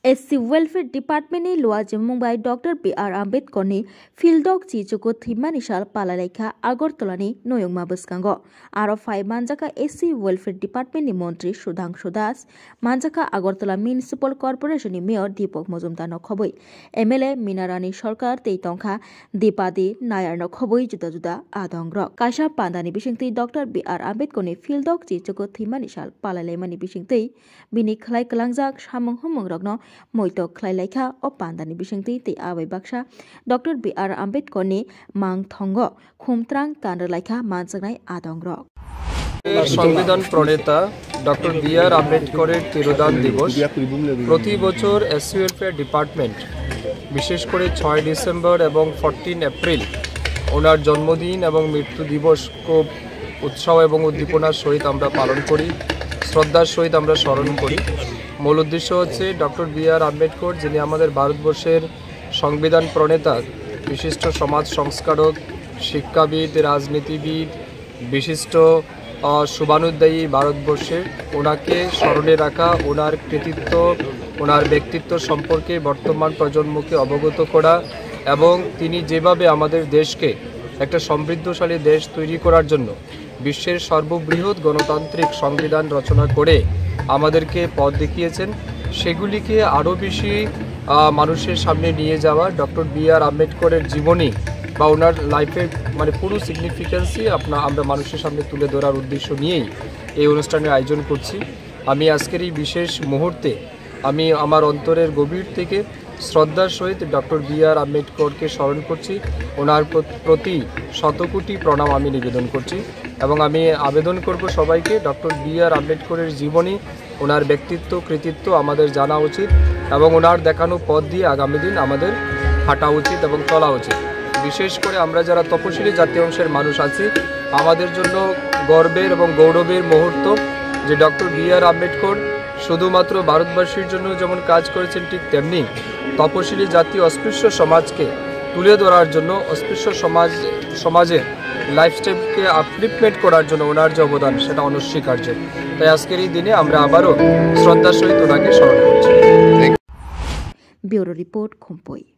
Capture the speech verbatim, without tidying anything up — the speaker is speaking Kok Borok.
S C Welfare Department ni luajimung bai Doctor B R Ambedkar ni phildok chichuku thwimani sal palailaikha Agartala ni noyungma bwskango. Aro phai manjakha S C Welfare Department ni montri Sudhangshu Das, manjakha Agartala Municipal Corporation ni Mayor Deepak Majumdar no khobwi, M L A Mina Rani Sarkar tei tongkha Dipadi Nayar no khobwi juda juda adong rok. Kaisa panda ni bisingtwi Doctor B R Ambedkar ni phildok chichuku thwimani sal palailaimani bisingtwi bini khlai kwlangjak samung humung rokno moito khlai laikha o panda ni bisingtwi tei abai baksa Doctor B R Ambedkar ni mang thongo khumtrang tanrwlaikha manjaknai adong rok. সংবিধান প্রণেতা doctor B আর আম্বেদকরের তিরোধান দিবস প্রতি বছর SC welfare department, বিশেষ করে ছয় ডিসেম্বর এবং ফোরটিন এপ্রিল ওনার জন্মদিন এবং মৃত্যু দিবস খুব উৎসাহ এবং উদ্দীপনার সহিত আমরা পালন করি, শ্রদ্ধার সহিত আমরা স্মরণ করি। মূল উদ্দেশ্য হচ্ছে ডক্টর বি আর আম্বেদকর, যিনি আমাদের ভারতবর্ষের সংবিধান প্রণেতা, বিশিষ্ট সমাজ সংস্কারক, শিক্ষাবিদ, রাজনীতিবিদ, বিশিষ্ট আহ, শুভানুধ্যায়ী ভারতবর্ষে, ওনাকে স্মরণে রাখা, ওনার কৃতিত্ব, ওনার ব্যক্তিত্ব সম্পর্কে বর্তমান প্রজন্মকে অবগত করা এবং তিনি যেভাবে আমাদের দেশকে একটা সমৃদ্ধশালী দেশ তৈরি করার জন্য বিশ্বের সর্ববৃহৎ গণতান্ত্রিক সংবিধান রচনা করে আমাদেরকে পথ দেখিয়েছেন, সেগুলিকে আরও বেশি আহ, মানুষের সামনে নিয়ে যাওয়া, ডক্টর বি আর আম্বেদকরের জীবনী বা ওনার লাইফের মানে পুরো সিগনিফিকেন্সই আপনা আমরা মানুষের সামনে তুলে ধরার উদ্দেশ্য নিয়েই এই অনুষ্ঠানের আয়োজন করছি। আমি আজকের এই বিশেষ মুহূর্তে আমি আমার অন্তরের গভীর থেকে শ্রদ্ধার সহিত ডক্টর বি আর আম্বেদকরকে স্মরণ করছি, ওনার প্র-, প্রতি শতকোটি প্রণাম আমি নিবেদন করছি এবং আমি আবেদন করব সবাইকে ডক্টর বি আর আম্বেদকরের জীবনী, ওনার ব্যক্তিত্ব কৃতিত্ব আমাদের জানা উচিত এবং ওনার দেখানো পথ দিয়ে আগামী দিন আমাদের হাঁটা উচিত এবং চলা উচিত। বিশেষ করে আমরা যারা তপশিলি জাতি অংশের মানুষ আছি, আমাদের জন্য গর্বের এবং গৌরবের মুহূর্ত যে ডক্টর বি আর আম্বেদকর শুধুমাত্র ভারতবাসীর জন্য যেমন কাজ করেছেন, ঠিক তেমনি তপশিলি জাতি অস্পৃশ্য সমাজকে তুলে ধরার জন্য, অস্পৃশ্য সমাজ, সমাজের লাইফস্টাইলকে আপলিফমেন্ট করার জন্য ওনার যে অবদান, সেটা অনস্বীকার্য। তাই আজকের এই দিনে আমরা আবারও শ্রদ্ধার সহিত ওনাকে স্মরণ করছি। Bureau Report, Khumpui.